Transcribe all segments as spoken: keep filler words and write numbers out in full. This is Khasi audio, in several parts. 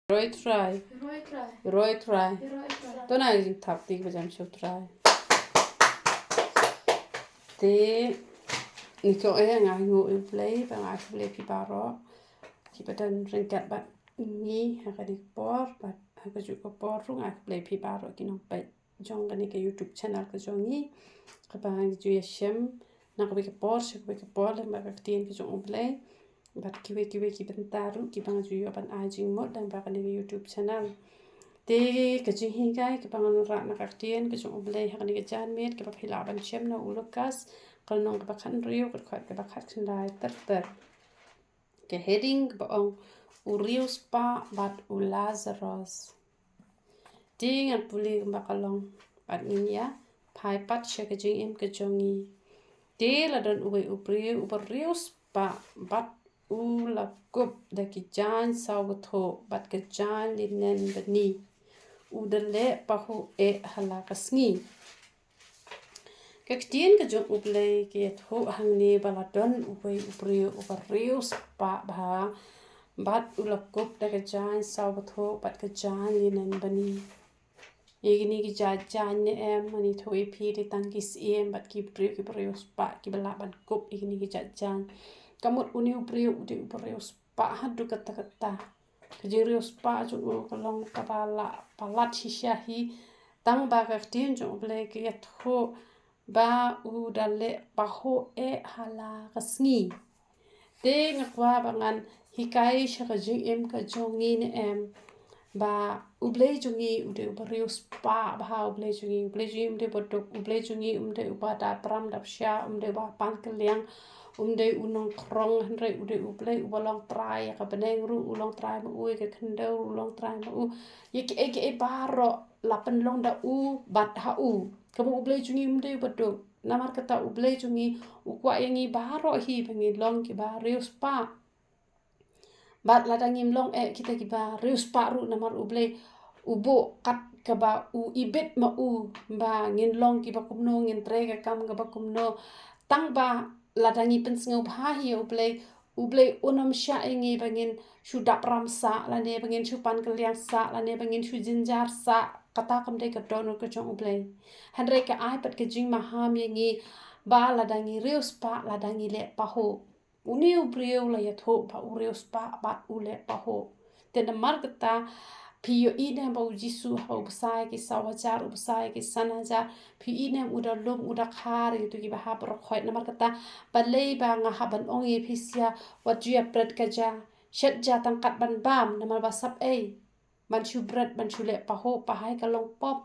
Roi trai. Roi trai. Roi trai. Roi trai. To na jingthap ti ba jam shu trai. Te ni ko eh nga ngu U Blei ba nga khublei phi baroh. Ki ba don ryngkat bad ngi ha kane ka por bad ha kajuh ka por ruh nga khublei phi baroh ki nongpeit jong kane ka YouTube channel ka jong ngi. Kaba ngi ju ïashem na kawei ka por sha kawei ka por lyngba ka ktien ka jong U Blei. Bad kiwei kiwei ki bynta ruh kiba nga ju ïoh ban ai jingmut lyngba kane ka YouTube channel. Te ka jinghikai kaba ngan rah na ka ktien ka jong U Blei ha kane ka janmiet kaba phi lah ban shem na u Lukas ka lynnong kaba khathynriew ka dkhot kaba khatkhyndai ter ter. Ka heading kaba ong U Riewspah bad u Lazarus. Te ngan pule kumba ka long bad ngin ïa phai pat sha ka jingim ka jong ngi. Te la don uwei u briew uba riewspah bad u la kup da ki jaiñ saw bathuh bad ka jaiñ linen bani. U da leh pahuh eh ha la ka sngi. Ka ktien ka jong U Blei ka ïathuh hangne ba la don uwei u briew uba riewspah bha bad u la kup da ka jaiñ saw bathuh bad ka jaiñ linen bani. Ïa kine ki jait jaiñ ne em, ngan ïathuh ïa phi, dei tang ki syiem bad ki briew kiba riewspah kiba lah ban kup ïa kine ki jait jaiñ. Ka mut une u briew u dei uba riewspah haduh katta katta. Ka jingriewspah jong u ka long kaba la palat shisha hi. Tang ba ka ktien jong U Blei ka ïathuh ba u da leh pahuh eh ha la ka sngi. Te nga kwah ba ngan hikai sha ka jingim ka jong ngi ne em ba U Blei jong ngi u dei uba riewspah bha. U Blei jong ngi, U Blei jong ngi um dei uba duk, U Blei jong ngi um dei uba dap ram dap sha, um dei uba pan kylliang, um dei u nongkhrong, hynrei u dei U Blei uba long trai ïa ka bneng ruh, u long trai ma u ïa ka khyndew, u long trai ma u ïa kiei kiei baroh la pynlong da u bad ha u. Kaba U Blei jong ngi um dei uba duk. Namar kata U Blei jong ngi u kwah ïa ngi baroh hi ba ngin long kiba riewspah. Bad lada ngim long eh kita kiba riewspah ruh namar U Blei u buh kat kaba u ibit ma u ba ngin long kiba kumno, ngin trei ka kam kaba kumno. Tang ba lada ngi pynsngewbha hi ïa U Blei, U Blei un ym shah ïa ngi ba ngin shu dap ram sah lane ba ngin shu pan kylliang sah lane ba ngin shu jynjar sah. Kata kam dei ka dohnud ka jong U Blei. Hynrei ka ai pat ka jingmaham ïa ngi ba lada ngi riewspah, lada ngi leh pahuh. Une u briew la ïathuh ba u riewspah bad u leh pahuh. Te namar kata phi ïohi ne em ba U Jisu haba u bsa ïa ki saw hajar, u bsa ïa ki san hajar, phi ïohi ne em u da lum, u da khar ïa kito kiba hap baroh khoit. Namar kata balei ba nga hap ban ong ïa phi sha, wat ju ïa pret ka ja, shet ja tang kat ban bam, namar ba sap ei ban shu bret, ban shu leh pahuh, pahai, ka long pop.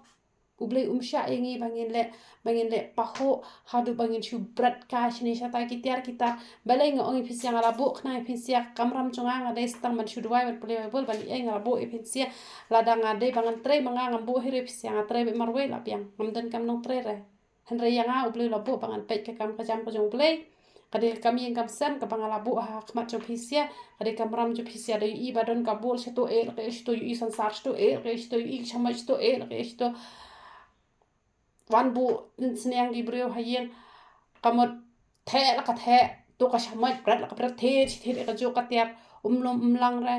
U Blei um shah ïa ngi ba ngin leh, ba ngin leh pahuh haduh ba ngin shu bret kai shane shatai. Ki tiar ki tar, balei nga ong ïa phi sha, nga la buh khnang ïa phi sha, ka kamram jong nga nga dei sa tang ban shu duwai bad pule Baibl, balei nga la buh ïa phi sha? Lada nga dei ba ngan trei ma nga, ngam buh hi ruh ïa phi sha, nga trei beit marwei la biang, ngam donkam nongtrei re. Hynrei ïa nga U Blei u la buh ba ngan peit ka kam ka jam ka jong U Blei. Ka dei ka kam ïing kam sem kaba nga la buh ha khmat jong phi sha, ka dei ka kamram jong phi sha. Da ïohi ba don ka bol shito, eh leh ka eh shito, ïohi sansar shito, eh leh ka eh shito, ïohi ka shamoit shito, eh leh ka eh shito. Wan buh sniang ki briew ha ïing, ka mut theh la ka theh, to ka shamoit bret la ka bret, thied shi thied ïa kajuh, ka tiar um lum um lang re.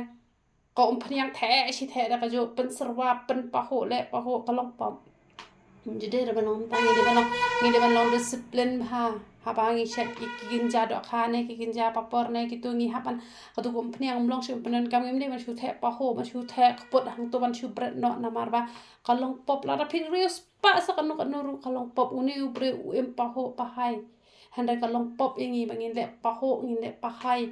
Ka umphniang theh shi theh da kajuh, pynsyrwa, pynpahuh, leh pahuh, ka long pop. Ngi dei ruh ban long, ngi dei ban long, ngi dei ban long discipline bha. Haba ngi shet ki, ki kynja dohkha ne ki kynja papor ne kito, ngi hap ban, kato ka umphniang um long shuh, pyndonkam, ngim dei ban shu theh pahuh, ban shu theh kput hangto, ban shu bret noh, namar ba ka long pop. Lada phi riewspah sa kano kano ruh ka long pop. Une u briew u im pahuh pahai. Hynrei ka long pop ïa ngi ba ngin leh pahuh, ngin leh pahai,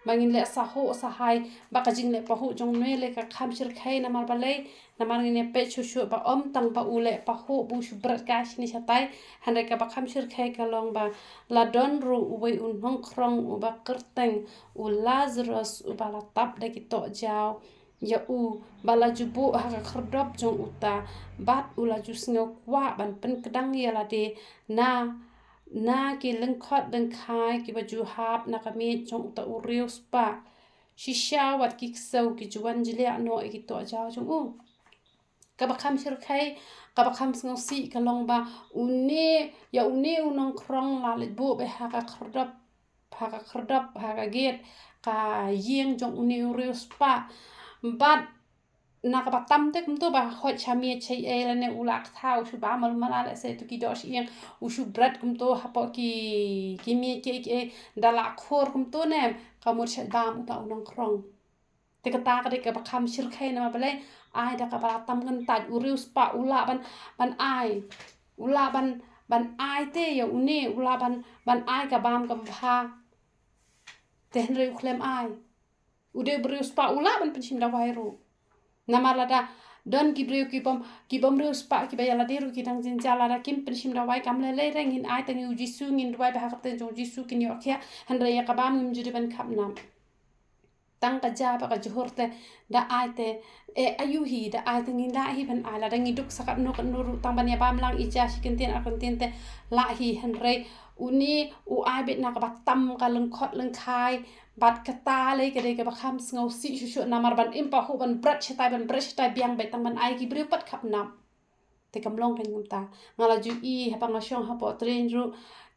ba ngin leh sahuh sahai. Ba ka jingleh pahuh jong une lei ka kham shyrkhei, namar balei? Namar ngin ïa peit shuh shuh ba ym tang ba u leh pahuh, ba u shu bret kai shane shatai, hynrei kaba kham shyrkhei ka long ba la don ruh uwei u nongkhrong uba kyrteng u Lazarus, uba la tap da ki tohjaw ïa u, ba la ju buh ha ka khyrdop jong uta, bad u la ju sngew kwah ban pynkdang ïa lade na, na ki lyngkhot lyngkhai kiba ju hap na ka miej jong uta u riewspah. Shisha wat ki ksew ki ju wan jliah noh ïa ki tohjaw jong u. Kaba kham shyrkhei, kaba kham sngewsih ka long ba une, ïa une u nongkhrong la leit buh beit ha ka khyrdop, ha ka khyrdop, ha ka gate ka ïing jong une u riewspah. Bad na kaba tam te kumto ba hoi sha miej sha ei lane u la ktha u shu bam malu mala lehse tu ki doh shi ïeng u shu bret kumto hapoh ki, ki miej ki ei ki ei da la khor kumto ne ka mut sha bam uta u nongkhrong. Te kata ka dei kaba kham shyrkhei namar balei ai da kaba la tam kyntait u riewspah u lah ban, ban ai. U lah ban, ban ai te ïa une u lah ban, ban ai ka bam kaba bha. Te hynrei u khlem ai. U dei u riewspah u lah ban pynshim dawai ruh. Namar lada don ki briew ki bym, ki bym riewspah kiba ïa lade ruh ki dang jynjar lada kim pynshim dawai kam lei lei re ngin ai tang ïa u Jisu ngin duwai bha ha ka kyrteng jong u Jisu kin ïoh khiah hynrei ïa ka bam ngim ju dei ban khap nap. Tang ka ja ba ka jhur te da ai te e ayu hi da ai te ngin da hi ban ai lada ngi duk sa katno katno ruh tang ban ïa bam lang i ja shi kyntien ar kyntien te lah hi hynrei une u ai beit na kaba tam ka lyngkhot lyngkhai bad kata lei ka dei kaba kham sngewsih shuh shuh namar ban im pahuh ban bret shatai ban bret shatai biang beit tang ban ai ki briew pat khap nap. Te kam long kan kumta. Nga la ju i haba nga shong hapoh train ruh,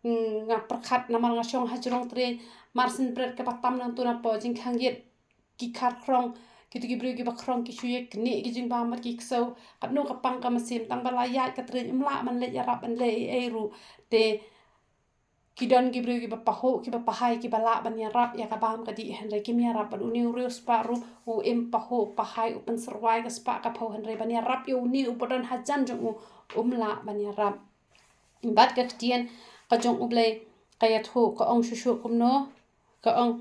mm, nga pyrkhat namar nga shong ha jrong train. Marsien bret kaba tam nangtu napoh jingkhang ïit ki khar khrong. Kitu ki briew kiba khrong ki shu ïa knieh ki jingbam bad ki ksew. Katno ka pang ka mynsiem tang ba la ïaid ka train ym lah ban leit ïarap ban leh ei ei ruh. Te ki don ki briew kiba pahuh kiba pahai kiba lah ban ïarap ïa ka bam ka dih hynrei kim ïarap bad une u riewspah ruh u im pahuh pahai u pynsyrwai ka spah ka phew hynrei ban ïarap ïa une uba don hajan jong u um lah ban ïarap. Bad ka ktien ka jong U Blei ka ïathuh ka ong shuh shuh kumno ka ong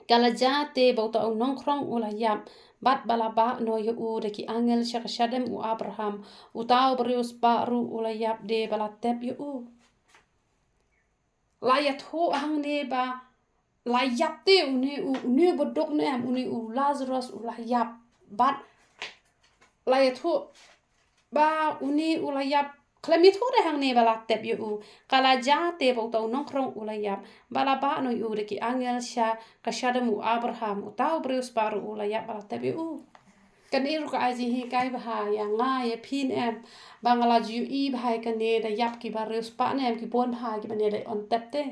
ka la jia te ba uta u nongkhrong u la ïap bad ba la bah noh ïa u da ki angel sha ka shadem u Abraham. Uta u riewspah ruh u la ïap de ba la tep ïa u. La ïathuh hangne ba la ïap te une u, une u baduk ne em une u Lazarus u la ïap bad la ïathuh ba une u la ïap khlem ïathuh de hangne ba la tep ïa u. Ka la jia te ba uta u nongkhrong u la ïap ba la bah noh ïa u da ki angel sha ka shadem u Abraham uta u riewspah ruh u la ïap ba la tep ïa u. Kane ruh ka ai jinghikai bha ïa nga ïa phi ne em ba nga la ju ïohi bha ïa kane da ïap kiba riewspah ne em ki bun bha kiba ne leit on tep te.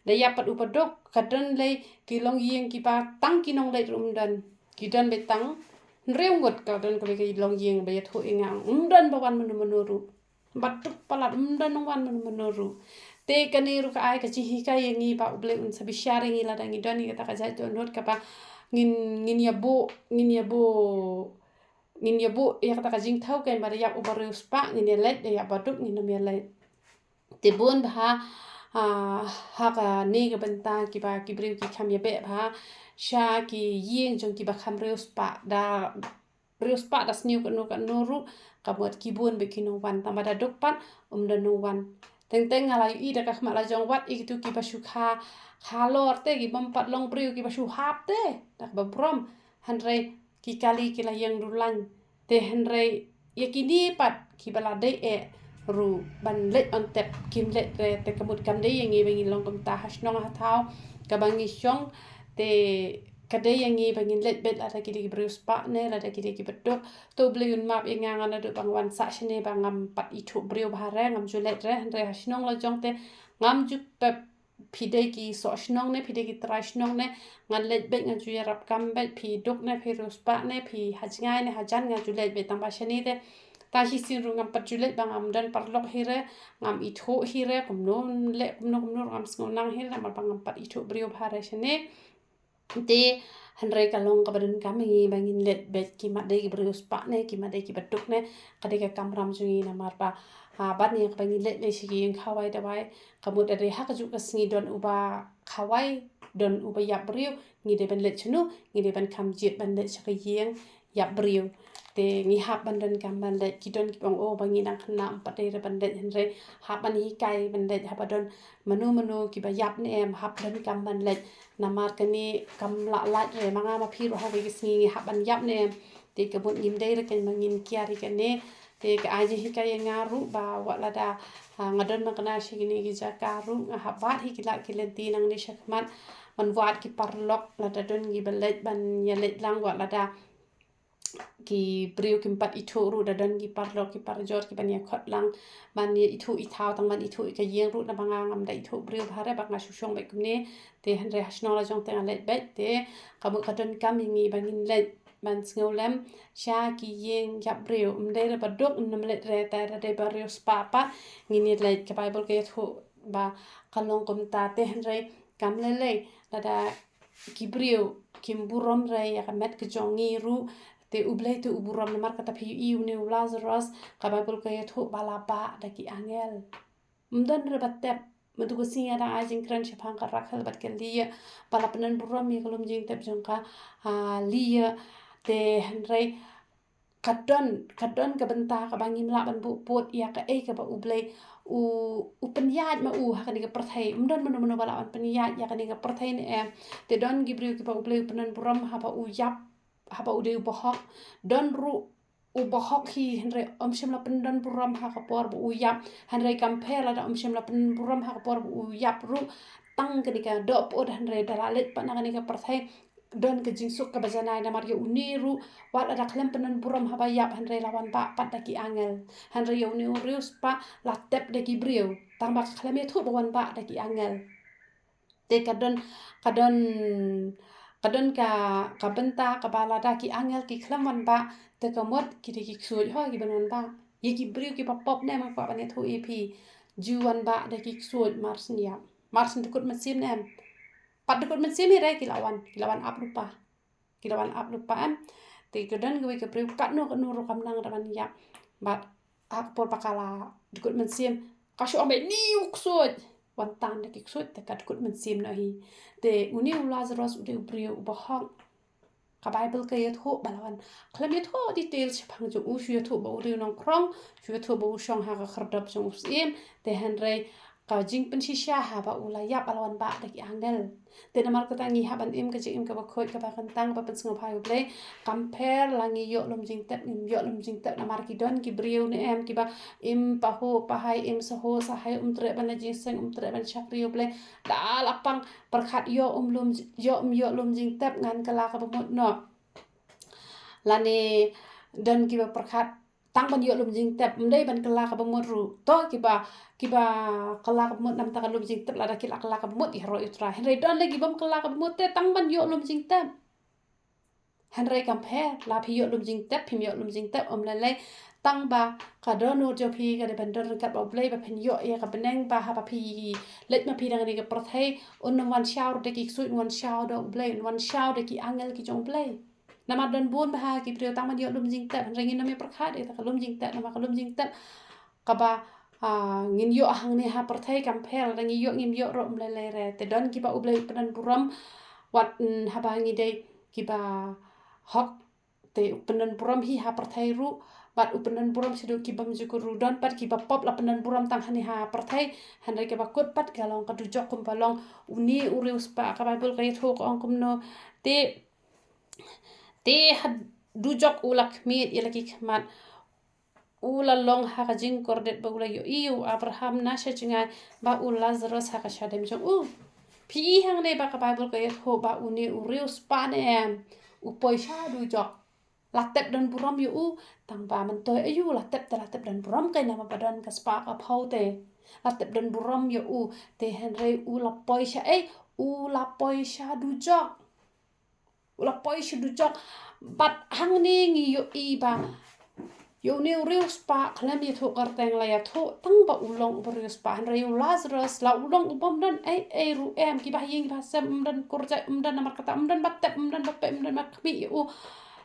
Da ïap pat u baduk ka don lei ki longïing kiba tang ki nongleit ruh ym don. Ki don beit tang hynriew ngut ka don kaba ki longïing ba ïathuh ïa nga ym don ba wan mano mano ruh. Ba duk palat ym don nongwan mano mano ruh. Te kane ruh ka ai ka jinghikai ïa ngi ba U Blei un sa bishar ïa ngi lada ngi don ïa kata ka jait dohnud kaba ngin, ngin ïa buh, ngin ïa buh, ngin ïa buh ïa kata ka jingthaw kein ba da ïap u bariewspah ngin ïa leit, da ïap baduk ngin ym ïa leit. Te bun bha ha, ha kane ka bynta kiba ki briew ki kham ïa beh bha sha ki ïing jong kiba kham riewspah da riewspah da sniew kano kano ruh ka mut ki bun beit ki nongwan tang ba da duk pat ym don nongwan. Teng teng nga la ïohi da ka khmat la jong wat ïa kitu kiba shu kha halor te ki bym pat long briew kiba shu hap te da kaba burom. Hynrei ki kali ki la ïeng dulan te hynrei ïa kine pat kiba la dei eh ruh ban leit on tep kim leit re te ka mut kam dei ïa ngi ba ngin long kumta ha shnong ha thaw kaba ngi shong te ka dei ïa ngi ba ngin leit beit lada ki dei ki bariewspah ne lada ki dei ki baduk. To Blei un map ïa nga nga naduh ba nga wan sah shane ba ngam pat ithuh briew bha re ngam ju leit re hynrei ha shnong la jong te ngam ju pep phi dei ki soh shnong ne phi dei ki trai shnong ne ngan leit beit nga ju ïarap kam beit phi duk ne phi riewspah ne phi ha jngai ne ha jan nga ju leit beit tang ba shane te tang shisien ruh ngam pat ju leit ba ngam don paralok hi re ngam ithuh hi re kumno leh kumno kumno ruh ngam sngew nang hi re namar ba ngam pat ithuh briew bha re shane. Te hynrei ka long kaba donkam ïa ngi ba ngin leit beit ki mat dei ki bariewspah ne ki mat dei ki baduk ne ka dei ka kamram jong ngi namar ba ha ban ïa kaba ngin leit beit sha ki ïing khawai dawai ka mut da dei ha kajuh ka sngi don uba khawai don uba ïap briew ngi dei ban leit shano ngi dei ban kham jied ban leit sha ka ïing ïap briew. Te ngi hap ban donkam ban leit ki don kiba ong o ba ngi dang khynnah ym pat dei re ban leit hynrei hap ban hikai ban leit haba don mano mano kiba ïap ne em hap donkam ban leit. Namar kane kam lah lait re ma nga ma phi ruh ha kawei ka sngi ngi hap ban ïap ne em. Te ka mut ngim dei re kein ba ngin kiar ïa kane. Te ka ai jinghikai ïa nga ruh ba wat lada ha nga don ba kane sha kine ki jaka ruh nga hap wad hi ki lad ki lynti nangne sha khmat ban wad ki paralok lada don kiba leit ban ïa leit lang wat lada ki briew kim pat ithuh ruh da don ki paralok ki parajor kiban ïa khot lang ban ïa ithuh i thaw tang ban ithuh i ka ïing ruh naba nga ngam da ithuh briew bha re ba nga shu shong beit kumne. Te hynrei ha shnong la jong te nga leit beit te ka mut ka donkam ïa ngi ba ngin leit ban sngewlem sha ki ïing ïap briew. Ym dei re ba duk, ym leit re, te da dei ba riewspah pat ngin ïa leit. Ka Baibl ka ïathuh ba ka long kumta. Te hynrei kam lei lei, lada ki briew kim burom re ïa ka met ka jong ngi ruh, te U Blei te u burom. Namar kata phi ïohi une u Lazarus, ka Baibl ka ïathuh ba la bah da ki angel. Ym don re ba tep. Mynta ka sngi nga dang ai jingkren shaphang ka Rakhel bad ka Leah, ba la pyndon burom ïa ka lum jingtep jong ka, ah, Leah. Te hynrei ka don, ka don ka bynta kaba ngim lah ban buh pud ïa kaei kaba U Blei u, u pynïaid ma u ha kane ka pyrthei. Ym don mano mano ba lah ban pynïaid ïa kane ka pyrthei ne em. Te don ki briew kiba U Blei u pyndon burom haba u ïap, haba u dei u bahok. Don ruh u bahok hi, hynrei um shym la pyndon burom ha ka por ba u ïap. Hynrei kam pher, lada um shym la pyndon burom ha ka por ba u ïap ruh, tang kane ka doh pyut, hynrei da la leit pat na kane ka pyrthei, don ka jingsuk kaba janai. Namar ïa une ruh, wat lada khlem pyndon burom haba ïap, hynrei la wan bah pat da ki angel. Hynrei ïa une u riewspah la tep da ki briew, tang ba khlem ïathuh ba wan bah da ki angel. Te ka don, ka don, ka don ka, ka bynta kaba lada ki angel ki khlem wan bah, te ka mut ki dei ki ksuid ho kiban wan bah. Ïa ki briew kiba pop ne em, nga kwah ban ïathuh ïa phi. Ju wan bah da ki ksuid, mar shen ïap. Mar shen dkut mynsiem ne em. Pat dkut mynsiem hi re ki la wan, ki la wan ap lypa. Ki la wan ap lypa em. Te ka don kawei ka briew katno katno ruh kam nang da ban ïap. Bad ha ka por ba ka la dkut mynsiem, ka shu ong ba une u ksuid. Wan tan da ki ksuid, te ka dkut mynsiem noh hi. Te une u Lazarus u dei u briew u bahok. Ka Baibl ka ïathuh ba la wan. Khlem ïathuh details shaphang jong u, shu ïathuh ba u dei u nongkhrong, shu ïathuh ba u shong ha ka khyrdop jong u syiem. Te hynrei ka jingpynshisha haba u la ïap, ba la wan bah da ki angel. Te namar kata ngi hap ban im ka jingim kaba khuid, kaba kyntang, kaba pynsngewbha ïa U Blei. Kam pher la ngi ïoh lum jingtep, ngim ïoh lum jingtep. Namar ki don ki briew ne em kiba im pahuh pahai, im sahuh sahai, um treh ban leit jingïaseng, um treh ban shakri ïa U Blei. Da la pang pyrkhat ïoh um lum, ïoh um ïoh lum jingtep, ngan kylla kaba mut noh. Lane don kiba pyrkhat tang ban ïoh lum jingtep, ym dei ban kylla kaba mut ruh. To kiba, kiba kylla kaba mut namar ka lum jingtep, lada ki la kylla kaba mut, ïaroh ïa U Trai. Hynrei don lei kibym kylla kaba mut te tang ban ïoh lum jingtep. Hynrei kam pher, la phi ïoh lum jingtep, phim ïoh lum jingtep, ym lei lei. Tang ba ka dohnud jong phi ka dei ban don ryngkat bad U Blei, ba phin ïoh ïa ka bneng, ba haba phi leit ma phi na kane ka pyrthei, un ym wan shaw da ki ksuid, un wan shaw da U Blei, un wan shaw da ki angel ki jong U Blei. Namar don bun bha ki briew tang ban ïoh lum jingtep, hynrei ngin ym ïa pyrkhat ïa ka lum jingtep, namar ka lum jingtep kaba, ah, ngin ïoh hangne ha pyrthei kam pher, lada ngi ïoh ngim ïoh ruh ym lei lei re. Te don kiba U Blei u pyndon burom, wat, mm, haba ngi dei kiba hok, te u pyndon burom hi ha pyrthei ruh, bad u pyndon burom shaduh kibym jukut ruh. Don pat kiba pop la pyndon burom tang hangne ha pyrthei, hynrei kaba kut pat ka long ka dujok, kumba long une u riewspah. Ka Baibl ka ïathuh ka ong kumno, te, te ha dujok u la khmied ïa la ki khmat, u la long ha ka jingkordit ba u la ïohi ïa u Abraham na sha jngai, bad u Lazarus ha ka shadem jong u. Phi i hangne ba ka Baibl ka ïathuh ba une u riewspah ne em, u poi sha dujok. La tep don burom ïa u, tang ba mynta aïu la tep te la tep don burom, kaei namar ba don ka spah ka phew te. La tep don burom ïa u, te hynrei u la poi sha ei, u la poi sha dujok. U la poi sha dujok. Bad hangne ngi ïohi ba ïa une u riewspah khlem ïathuh kyrteng, la ïathuh tang ba u long uba riewspah. Hynrei u Lazarus la u long u bym don ei ei ruh em, kiba ha ïing kiba ha sem ym don kur jait, ym don namar kata, ym don ba tep, ym don ba peit, ym don ba khmih ïa u.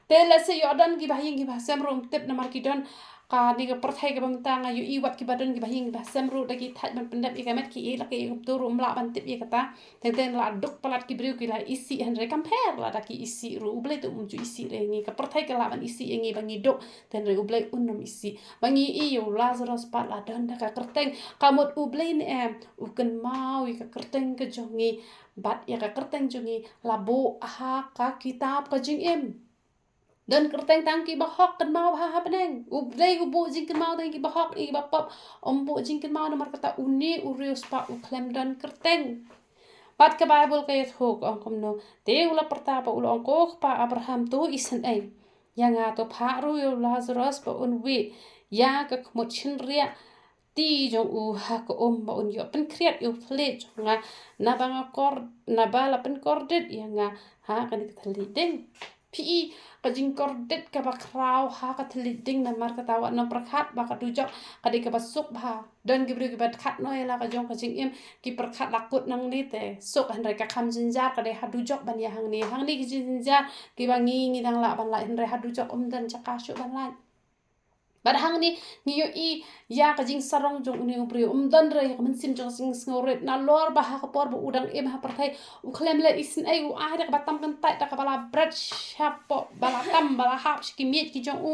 Te lehse ïoh don kiba ha ïing kiba ha sem ruh ym tip, namar ki don kane ka pyrthei kaba mynta, nga ïohi wat kiba don kiba ha ïing kiba ha sem ruh da ki thait ban pyndep ïa ka met, ki ïeit la ki ïeit kumta ruh ym lah ban tip ïa kata. Teng teng la duk palat ki briew ki la isih, hynrei kam pher, lada ki isih ruh U Blei te um ju isih re ïa ngi. Ka pyrthei ka lah ban isih ïa ngi ba ngi duk, te hynrei U Blei un ym isih. Ba ngi i ïa u Lazarus pat la don da ka kyrteng. Ka mut U Blei ne em, u kynmaw ïa ka kyrteng ka jong ngi, bad ïa ka kyrteng jong ngi la buh ha ka kitab ka jingim. Don kyrteng tang kiba hok, kynmaw ha ha bneng. U Blei u buh jingkynmaw tang kiba hok, ïa kiba pop um buh jingkynmaw, namar kata une u riewspah u khlem don kyrteng. Bad ka Baibl ka ïathuh ka ong kumno, te u la pyrta bad u la ong, ko Kpa Abraham, to isynei ïa nga, to phah ruh ïa u Lazarus ba un wieh ïa ka khmut shynriahti jong u ha ka um, ba un ïoh pynkhriat ïa u thylliej jong nga, naba nga kor, naba la pynkordit ïa nga ha kane ka thylliej ding. Phi i, ka jingkordit kaba khraw ha ka thylliej ding, namar kata wat nym pyrkhat ba ka dujok ka dei kaba suk bha. Don ki briew kiba khot noh ïa la ka jong ka jingim, ki pyrkhat la kut nangne te suk, hynrei ka kham jynjar ka dei ha dujok ban ïa hangne. Hangne ki jingjynjar kiba ngi ngi dang lah ban lait, hynrei ha dujok ym don jaka shuh ban lait. Bad hangne ngi ïohi ïa ka jingsarong jong une u briew, ym don re ka mynsiem jong ka jingsngewrit, nalor ba ha ka por ba u dang im ha pyrthei u khlem leh isynei, u ai da kaba tam kyntait, da kaba la bret shapoh, ba la tam, ba la hap sha ki miej ki jong u.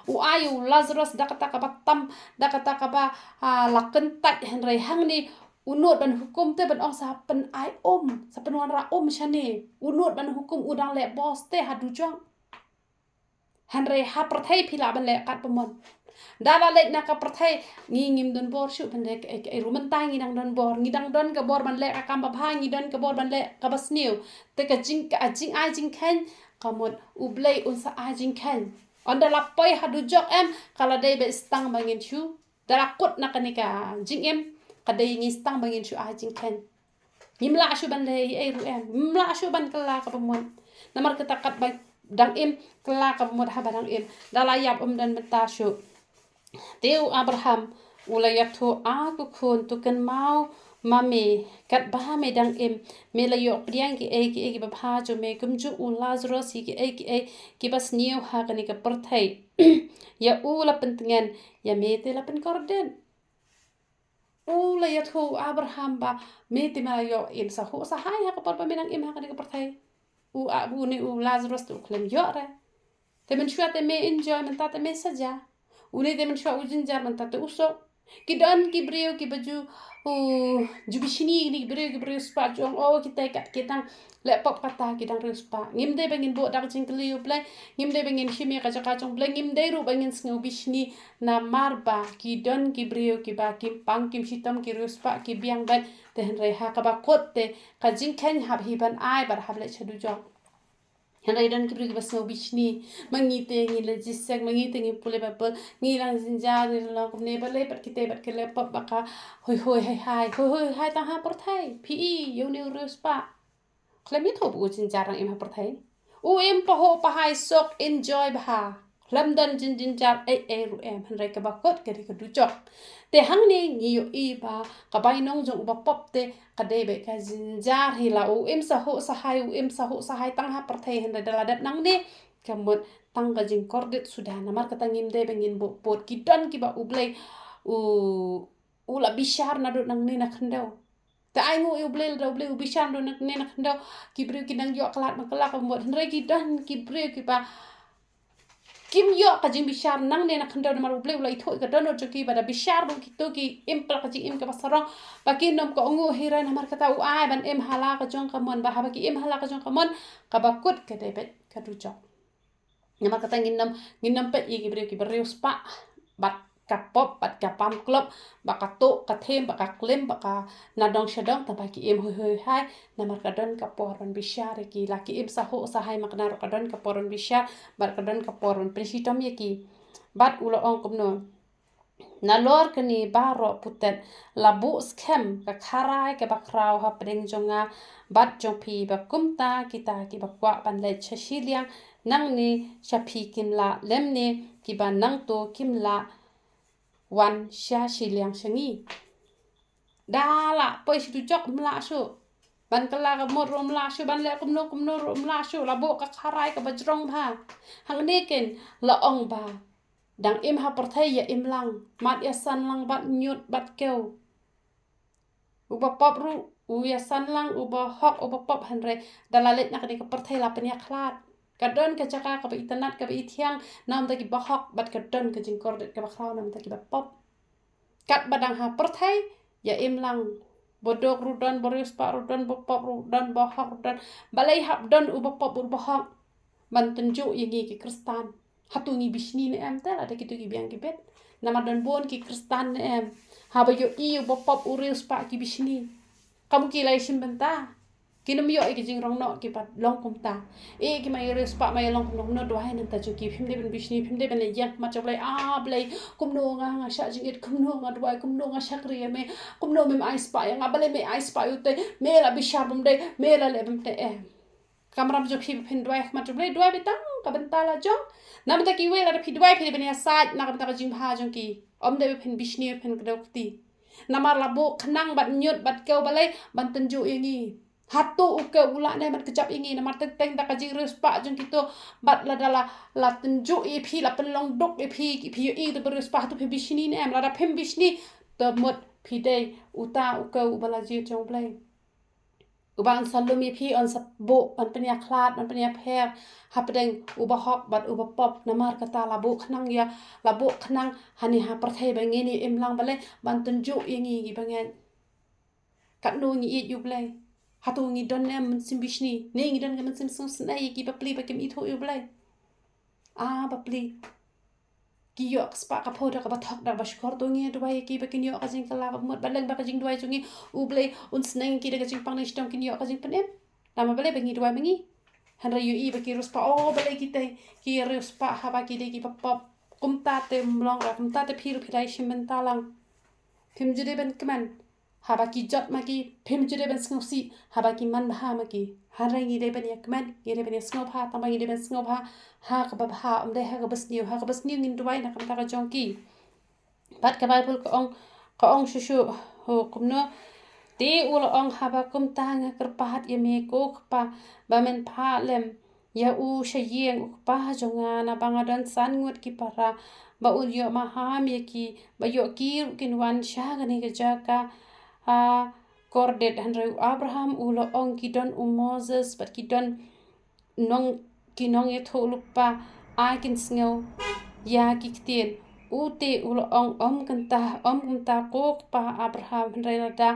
U ai u Lazarus da kata kaba tam, da kata kaba, ah, la kyntait, hynrei hangne u nud ban hukum te ban ong sa pynai um, sa pynwanrah um shane. U nud ban hukum u dang leh bos te ha dujok. Hynrei ha pyrthei phi lah ban leh katba mon. Da la leit na ka pyrthei ngi ngim don bor shuh ban leh kaei kaei ruh. Mynta ngi dang don bor, ngi dang don ka bor ban leh ka kam babha, ngi don ka bor ban leh kaba sniew. Te ka jing, ka jingai jingkheiñ ka mut U Blei un sa ai jingkheiñ. Ynda la poi ha dujok em, ka la dei ba sdang ba ngin shu, da la kut na kane ka jingim, ka dei ngi sdang ba ngin shu ai jingkheiñ. Ngim lah shuh ban leh ei ei ruh em. Ngim lah shuh ban kylla kaba mut. Namar kata katba dang im, kylla kaba mut haba dang im. Da la ïap ym don bynta shuh. Te u Abraham u la ïathuh, a ko khun, to kynmaw ma me, katba me dang im, me la ïoh pdiang kiei kiei kiba bha jong me, kumjuh u Lazarus ïa kiei kiei kiba sniew ha kane ka pyrthei. Ïa u la pyntngen, ïa me te la pynkordit. U la ïathuh u Abraham ba me te me la ïoh im sahuh sahai ha ka por ba me dang im ha kane ka pyrthei. U a, une u Lazarus te u khlem ïoh re. Te mynshuwa te me enjoy, mynta te me saja. Une te mynshuwa u jynjar, mynta te u suk. Ki don ki briew kiba ju, u, ju bishni, kine ki briew kiba riewspah, ju ong, o, kita kat, kita leh pop kata, ki dang riewspah. Ngim dei ba ngin buh da ka jingkylli ïa U Blei, ngim dei ba ngin shim ïa ka jaka jong U Blei, ngim dei ruh ba ngin sngew bishni namar ba ki don ki briew kiba kim pang kim shitom, ki riewspah, ki biang bad, te hynrei ha kaba kut te ka jingkheiñ hap hi ban ai bad hap leit sha dujok. Hynrei don ki briew kiba sngew bishni, ma ngi te ngi la jisek, ma ngi te ngi pule Baibl, ngi la jynjar, ngi la long kumne, balei bad kita bad ki leh pop ba ka hoi hoi hai hai, hoi hoi hai tang ha pyrthei. Phi i ïa une u riewspah. Khlem ïathuh ba u jynjar dang im ha pyrthei. U im pahuh pahai, suk, enjoy bha. Khlem don jin, jynjar ei ei ruh em, hynrei kaba kut ka dei ka dujok. Te hangne ngi ïohi ba ka bainong jong u bapop te ka dei beit ka jynjar hi la. U im sahuh sahai, u im sahuh sahai tang ha pyrthei, hynrei da la dep nangne ka mut tang ka jingkordit suda. Namar kata ngim dei ba ngin buh pud. Ki don kiba U Blei u, u la bishar naduh nangne na khyndew. Te ainguh ïa U Blei, lada U Blei u bishar naduh nangne na khyndew, ki briew ki nang ïoh khlad ma kylla ka mut. Hynrei ki don ki briew kiba kim ïoh ka jingbishar nangne na khyndew, namar U Blei u la ïathuh ïa ka dohnud jong ki ba da bishar ruh kito ki im palat ka jingim kaba sarong, ba kin ym kohnguh hi re. Namar kata u ai ban im ha la ka jong ka mon, ba haba ki im ha la ka jong ka mon, kaba kut ka dei beit ka dujok. Namar kata ngin ym, ngin ym peit ïa ki briew kiba riewspah bad ka pop bad ka pam klop, ba ka tuh ka thim, ba ka klim, ba ka nadong shadong, tangba ki im hoi hoi hai. Namar ka don ka por ban bishar ïa ki, la ki im sahuh sahai ma kane ruh ka don ka por ban bishar bad ka don ka por ban pynshitom ïa ki. Bad u la ong kumno, nalor kane baroh putet la buh skhem ka kharai kaba khraw hapdeng jong nga bad jong phi, ba kumta kita kiba kwah ban leit sha shiliang nangne sha phi kin lah, lymne kiba nangto kim lah wan sha shiliang sha ngi. Da la poi sha dujok ym lah shuh. Ban kylla ka mut ruh ym lah shuh, ban leh kumno kumno ruh ym lah shuh, la buh ka kharai kaba jrong bha. Hangne kin la ong ba dang im ha pyrthei ïa im lang, mad ïasan lang bad ñiut bad kew. Uba pop ruh u ïasan lang, uba hok uba pop, hynrei da la leit na kane ka pyrthei la pynïakhlad. Ka don ka jaka kaba itynnad kaba ithiang na bynta kiba hok, bad ka don ka jingkordit kaba khraw na bynta kiba pop. Katba dang ha pyrthei ïa im lang, ba duk ruh don, ba riewspah ruh don, ba pop ruh don, ba hok ruh don. Balei hap don uba pop uba hok? Ban tynjuh ïa ngi ki Khristan. Hato ngi bishni ne em te lada kito ki biang ki bet? Namar don bun ki Khristan ne em, haba ïohi uba pop u riewspah ki bishni. Kam ki la ïashim bynta. Kin ym ïoh ïa ki jingrong noh kiba long kumta. Eh, ki ma ïa riewspah ma ïa long kumno kumno, duwai na bynta jong ki. Phim dei ban bishni, phim dei ban leh ïeng khmat jong U Blei. Ah Blei, kumno nga, nga shah jingit, kumno nga duwai, kumno nga shakri ïa me, kumno mem ai spah ïa nga, balei me ai spah ïa utei, me la bishar bym dei, me la leh bym dei, em. Kamram jong phi ba phin duwai khmat jong U Blei, duwai beit tang ka bynta la jong. Namar ta kiwei lada phi duwai phi dei ban ïasaid na ka bynta ka jingbha jong ki. Ym dei ba phin bishni phin kdew kti. Namar la buh khnang bad ñiut bad kew balei ban tynjuh ïa ngi. Hato u kew u lah ne ban kjap ïa ngi namar teng teng da ka jingriewspah jong kito bad lada la la tynjuh ïa phi la pynlong duk ïa phi ki phi ïohi da ba riewspah hato phi bishni ne em lada phim bishni. Te mut phi dei uta u kew uba la jied jong U Blei. Uba un sa lum ïa phi un sa buh un pynïakhlad un pynïapher hapdeng uba hok bad uba pop namar kata la buh khnang ïa la buh khnang hani ha pyrthei ba ngin ïa im lang balei ban tynjuh ïa ngi ki ba ngeit. Katno ngi ïeit ïa U Blei. Hato ngi don ne em mynsiem bishni ne ngi don ka mynsiem sngewsynei ïa ki bapli ba kim ithuh ïa U Blei. A bapli. Ki ïoh ka spah ka pho da kaba thok da kaba shukor to ngi duwai ïa ki ba kin ïoh ka jingkylla kaba mut ba leng ba ka jingduwai jong ngi U Blei un sneng ki da ka jingpang ne shitom kin ïoh ka jingpynim. Namar balei ba ngi duwai ma ngi. Hynrei ïohi ba ki riewspah o balei ki tei ki riewspah haba ki dei ki ba pop. Kumta te mlong ra kumta te phi ruh phi dei shim bynta lang. Phim ju dei ban kmen. Haba ki jot ma ki phim ju dei ban sngewsih haba ki man bha ma ki. Hynrei ngi dei ban ïa kmen ngi dei ban ïa sngewbha tang ba ngi dei ban sngewbha ha kaba bha ym dei ha kaba sniew ha kaba sniew ngin duwai na ka bynta ka jong ki. Bad ka Baibl ka ong ka ong shuh shuh kumno. Te u la ong haba kumta nga kyrpad ïa me ko Kpa ba men phah lem ïa u sha ïing u kpa jong nga naba nga don san ngut ki para ba un ïoh maham ïa ki ba ïoh ki ruh kin wan sha kane ka jaka ha kordit. Hynrei u Abraham u la ong ki don u Moses bad ki don nong ki nongïathuhlypa ai kin sngew ïa ki ktien. U te u la ong ym kynta ym kynta ko kpa Abraham hynrei lada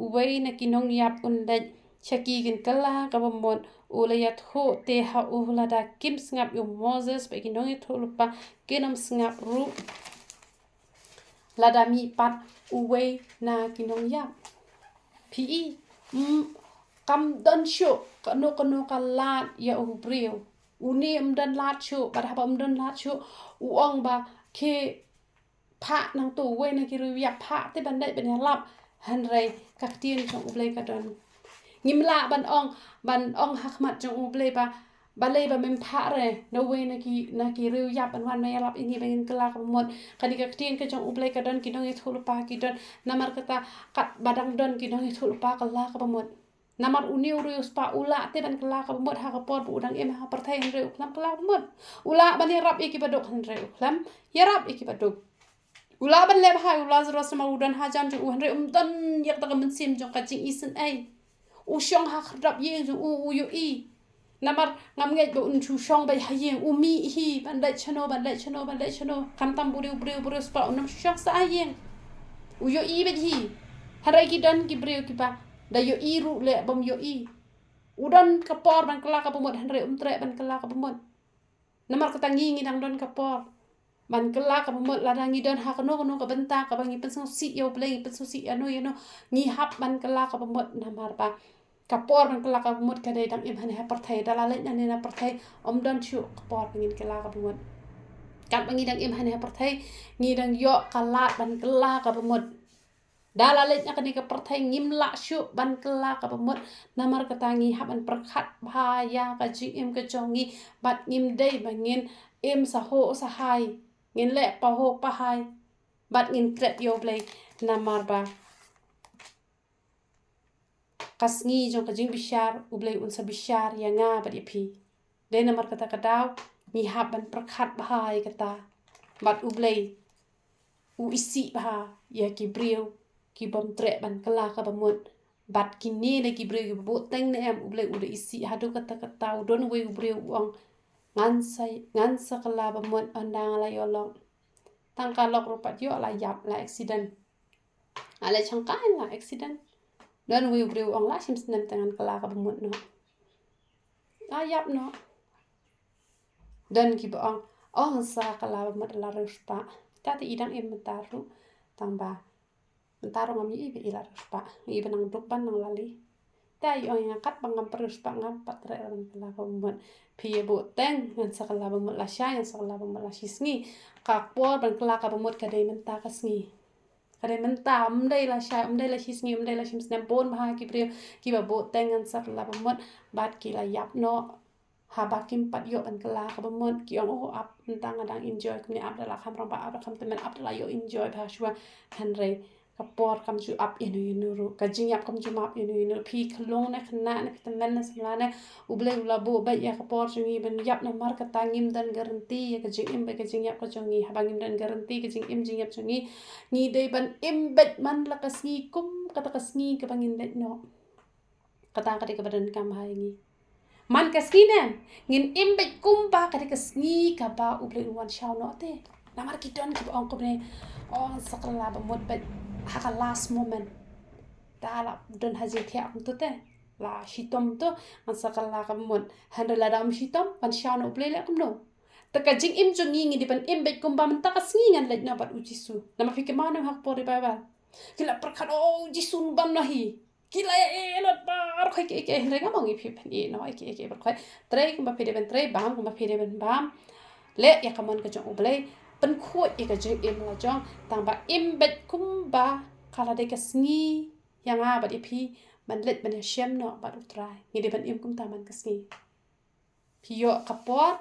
uwei na ki nongïap un leit sha ki kin kylla kaba mut u la ïathuh te ha u lada kim sngap ïa u Moses bad ki nongïathuhlypa kin ym sngap ruh lada mih pat uwei na ki nongïap. Phi i kam don shuh kano kano ka lad ïa u briew. Une ym don lad shuh bad haba ym don lad shuh u ong ba ki phah nangto uwei na ki riew ïap phah te ban dei ban ïalap. Hynrei ka ktien jong U Blei ka don. Ngim lah ban ong ban ong ha khmat jong U Blei ba balei ba mem phah re na uwei na ki na ki riew ïap ban wan ban ïalap ïa ngi ba ngin kylla kaba mut. Kane ka ktien ka jong U Blei ka don ki nongïathuhlypa ki don namar kata kat ba dang don ki nongïathuhlypa kylla kaba mut. Namar une u riewspah u lah te ban kylla kaba mut ha ka por ba u dang im ha pyrthei hynrei u khlem kylla kaba mut. U lah ban ïarap ïa ki baduk hynrei u khlem ïarap ïa ki baduk. U lah ban leh bha ïa u Lazarus namar u don hajan jong u hynrei um don ïa kata ka mynsiem jong ka jingisynei. U shong ha khyrdop ïing jong u u ïohi. Namar ngam ngeit ba un shu shong beit ha ïing u mih hi ban leit shano ban leit shano ban leit shano khamtam u briew briew briew spah un ym shu shong sa ha ïing. U ïohi beit hi. Hynrei ki don ki briew kiba da ïohi ruh leh bym ïohi. U don ka por ban kylla kaba mut hynrei um treh ban kylla kaba mut. Namar kata ngi ngi dang don ka por ban kylla kaba mut lada ngi don ha kano kano ka bynta kaba ngi pynsngewsih ïa U Blei ngi pynsngewsih ïa no ïa no ngi hap ban kylla kaba mut namar ba ka por ban kylla kaba mut ka dei dang im hane ha pyrthei da la leit hane na pyrthei um don shuh ka por ba ngin kylla kaba mut. Katba ngi dang im hane ha pyrthei ngi dang ïoh ka lad ban kylla kaba mut. Da la leit na kane ka pyrthei ngim lah shuh ban kylla kaba mut namar kata ngi hap ban pyrkhat bha ïa ka jingim ka jong ngi bad ngim dei ba ngin im sahoh sahai ngin leh pahoh pahai bad ngin klet ïa U Blei namar ba ka sngi jong ka jingbishar U Blei un sa bishar ïa nga bad ïa phi. Dei namar kata ka daw ngi hap ban pyrkhat bha ïa kata bad U Blei u isih bha ïa ki briew ki bym treh ban kylla kaba mut bad kine dei ki briew kiba buhteng ne em U Blei u da isih haduh kata kata u don uwei u briew u ong ngan sa ngan sa kylla ba mut ynda nga la ïoh lok. Tang ka lok ruh pat ïoh la ïap la accident. A la shangkai la accident. Don uwei u briew u ong la shim snem te ngan kylla kaba mut noh. La ïap noh. Don kiba ong ong sa kylla ba mut la riewspah. Ta te i dang im mynta ruh tang ba mynta ruh ngam ïohi ba i la riewspah i ba nang duk ban nang lali. Ta i ong ïa nga katba ngam pat riewspah ngam pat treh ban kylla kaba mut. Phi ïa buhteng ngan sa kylla ba mut lashai ngan sa kylla ba mut lashisngi. Ka por ban kylla kaba mut ka dei mynta ka sngi. Ka dei mynta ym dei lashai ym dei lashisngi ym dei lashimsnem bun bha ki briew kiba buhteng ngan sa kylla ba mut bad ki la ïap noh. Haba kim pat ïoh ban kylla kaba mut ki ong, oh, ap mynta nga dang enjoy kumne, ap da la kham rangbah, ap da kham tymmen, ap da la ïoh enjoy bha shuwa. Hynrei ka por kam ju ap ïano ïano ruh, ka jingïap kam ju map ïano ïano. Phi khyllung ne khynnah ne phi tymmen ne samla ne, U Blei u la buh beit ïa ka por jong ngi ban ïap, namar kata ngim don guarantee ïa ka jingim bad ka jingïap ka jong ngi. Haba ngim don guarantee ka jingim jingïap jong ngi, ngi dei ban im beit man la ka sngi kum kata ka sngi kaba ngin leit noh. Kata ka dei kaba donkam ha ngi. Man ka sngi ne ngin im beit kumba ka dei ka sngi kaba U Blei un wan shaw noh te. Namar ki don kiba ong kumne, ong sa kylla ba mut beit ha ka last moment. Ta la don ha jingthiah kumto te, la shitom to, ngan sa kylla kaba mut. Hynrei lada ym shitom, ban shaw noh U Blei leh kumno? Te ka jingim jong ngi ngi dei ban im beit kumba mynta ka sngi ngan leit noh bad U Jisu. Namar phi kynmaw ne em ha ka por revival ki la pyrkhat, oh, U Jisu un bam noh hi. Ki la ïa ïeh lut baroh kiei kiei, hynrei nga ong ïa phi, phin ïeh noh ïa kiei kiei baroh. Trei kumba phi dei ban trei, bam kumba phi dei ban bam. Leh ïa ka mon ka jong U Blei, pynkhuid ïa ka jingim la jong, tang ba im beit kumba ka la dei ka sngi ïa nga bad ïa phi ban leit ban ïashem noh bad U Trai. Ngi dei ban im kumta man ka sngi. Phi ïoh ka por,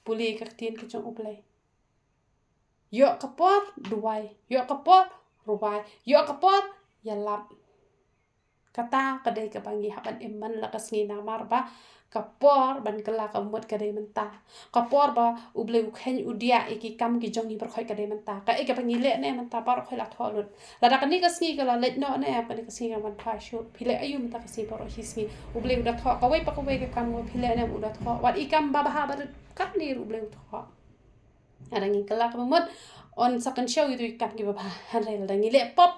pule ka ktien ka jong U Blei. Ïoh ka por, duwai. Ïoh ka por, rwai. Ïoh ka por, ïalap. Kata ka dei kaba ngi hap ban im man la ka sngi, namar ba ka por ban kylla kaba mut ka dei mynta. Ka por ba U Blei u kheiñ u diah ïa ki kam ki jong ngi baroh ka dei mynta. Kaei kaba ngi leh ne mynta baroh la thoh lut. Lada kane ka sngi ka la leit noh ne em, kane ka sngi ka wan phai shuh. Phi leh aïu mynta ka sngi baroh shi sngi? U Blei u da thoh kawei pa kawei ka kam, phi leh ne em, u da thoh. Wat i kam babha ba rit katne ruh U Blei u thoh. Lada ngi kylla kaba mut, yn sa kynshew ïa ki kam kiba bha. Hynrei lada ngi leh pop,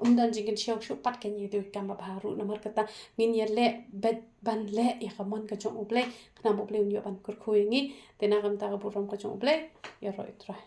ym don jingkynshew shuh pat kein ïa ki kam babha ruh. Namar kata ngin ïaleh beit ban leh ïa ka mon ka jong U Blei, khnang ba U Blei un ïoh ban kyrkhu ïa ngi. Te na ka bynta ka burom ka jong U Blei, ïaroh ïa U Trai.